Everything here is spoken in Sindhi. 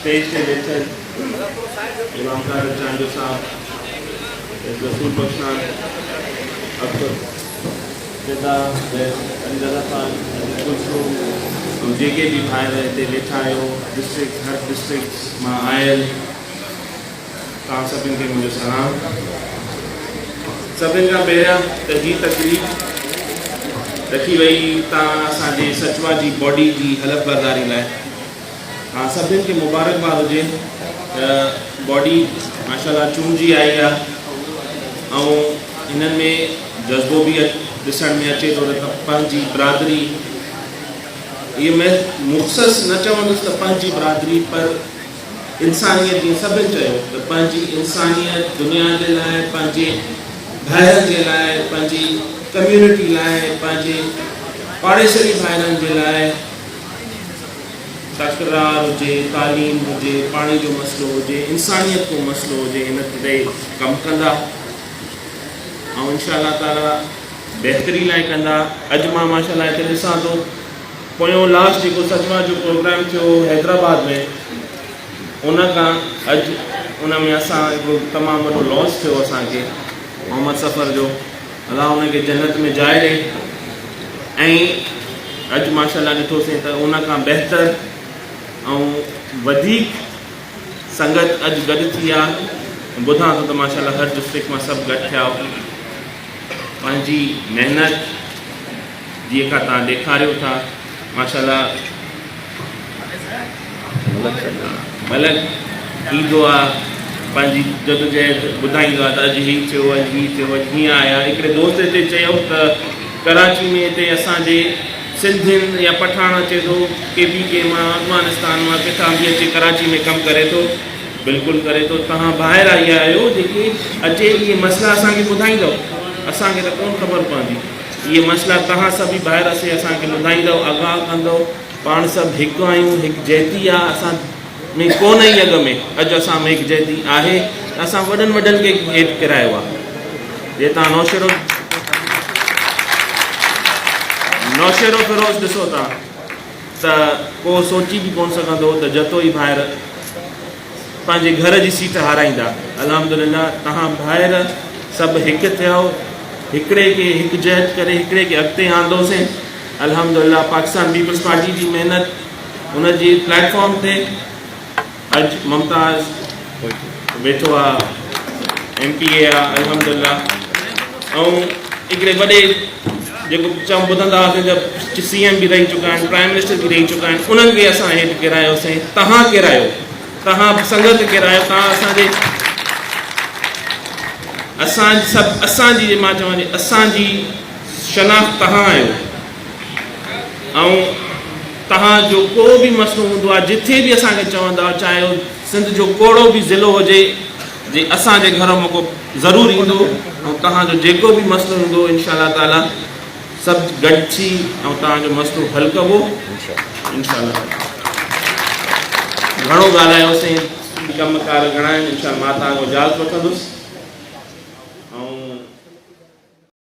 اسٽيج تي ويٺل امام قادر چانڊيو صاحب، رسول بخش خان، اختر پتا، علي رضا خان، علي ڪلثوم ۽ جيڪي به ڀائر هتي ويٺا آهيو، ڊسٽرڪٽ هر ڊسٽرڪٽ مان آيل توهان سڀن کي منهنجو سلام. سڀن کان پهريان ته هي تقريب رکي وئي تان اسان جي سچوا جي باڊي جي حلف برداري لاء. توهان سڀن کي مبارڪباد هجي ته باڊي ماشاءالله چونڊجي آئي آ ۽ انهن ۾ جذبو به ڏسڻ ۾ اچي ٿو ته پنهنجي برادري اهي مين مخصص نه چوندس ته پنهنجي برادري پر انسانيت جيئن سڀن چيو ته پنهنجي انسانيت دنيا جي لاء پنهنجي ڀائرن جي لاء پنهنجي ڪميونٽي لاء پنهنجي پاڙيسري ڀائرن جي لاء تڪرار هجي، تعليم هجي، پاڻي جو مسئلو هجي، انسانيت ڪو مسئلو هجي ان تي ڪم ڪندا ۽ انشاء الله تعالي بهتري لاء ڪندا. اڄ مان ماشاء الله هتي ڏسان ٿو پويون لاسٽ جيڪو سچوا جو پروگرام ٿيو هو حيدرآباد ۾ ان کان اڄ ان ۾ اسان هڪڙو تمام وڏو لاس ٿيو اسان کي محمد سفر جو الله ان کي جنت ۾ جاء ڏي ۽ اڄ ماشاء الله ڏٺوسين ته ان کان بهتر ۽ وڌيڪ سنگت اڄ گڏ ٿي آ ٻڌان ٿو ته ماشاء الله هر ڊسٽرڪٽ مان سڀ گڏ ٿيا پنهنجي محنت جيڪا تان ڏيکاريو ٿا ماشاء الله ملڪ ايندو آ پنهنجي جدوجهد ٻڌائيندو آ ته اڄ هي ٿيو اڄ هي ٿيو اڄ هيئن آيا هڪڙي دوست هتي چيو ته ڪراچي ۾ هتي اسان جي سنڌين يا پٺاڻ اچي ٿو ڪي پي ڪي مان افغانستان مان ڪٿان به اچي ڪراچي ۾ ڪم ڪري ٿو بلڪل ڪري ٿو توهان ڀائر آئي آهيو جيڪي اچي اهي مسئلا اسان کي ٻڌائيندو اسان کي ته ڪون خبر پوندي اهي مسئلا توهان سڀئي ڀائر اسي اسان کي ٻڌائيندو آگاهه ڪندو پاڻ سڀ هڪ آهيون، هڪ جهتي آ اسان ۾ ڪونه هئي اڳ ۾، اڄ اسان ۾ هڪ جهتي آهي ته اسان وڏن وڏن کي هيٺ ڪرايو آ. جي توهان نوشهرو نوشهرو فيروز ڏسو ٿا ته ڪو سوچي به ڪونه سگهندو ته جتوئي ڀائر پنهنجي گهر جي سيٽ هارائيندا. الحمدلله توهان ڀائر سڀ هڪ ٿيو، هڪڙي کي هڪ جهت ڪري هڪڙي کي اڳتي آندوسين. الحمدلله پاڪستان پيپلز پارٽي جي محنت ان جي پليٽ فارم تي اڄ ممتاز ويٺو آ ايم پي اي آ الحمدلله ۽ هڪڙي وڏي جيڪو چم ٻڌندا هئاسين ته سي ايم به رهي چڪا آهن پرائم منسٽر به رهي چڪا آهن انهن کي اسان هيٺ ڪيرايوسين تهان ڪيرايو تهان سنگت ڪيرايو تهان اسان جي اسان سڀ اسان جي مان چوان اسان جي شناخت توهان آهيو ۽ توهان جو ڪو به مسئلو هوندو آهي جٿي به اسان کي چوندا آهيو چاهي اهو سنڌ جو ڪهڙو به ضلعو هجي جي اسان جي گهر ۾ ڪو ضرور ايندو ۽ توهان جو جيڪو به مسئلو هوندو انشاء الله تعالي سڀ گڏ ٿي ۽ توهان جو مسئلو حل ڪبو انشاء الله گهڻو ڳالهايوسين ڪم ڪار گهڻا آهن انشاء الله مان توهان کان اجازت وٺندس.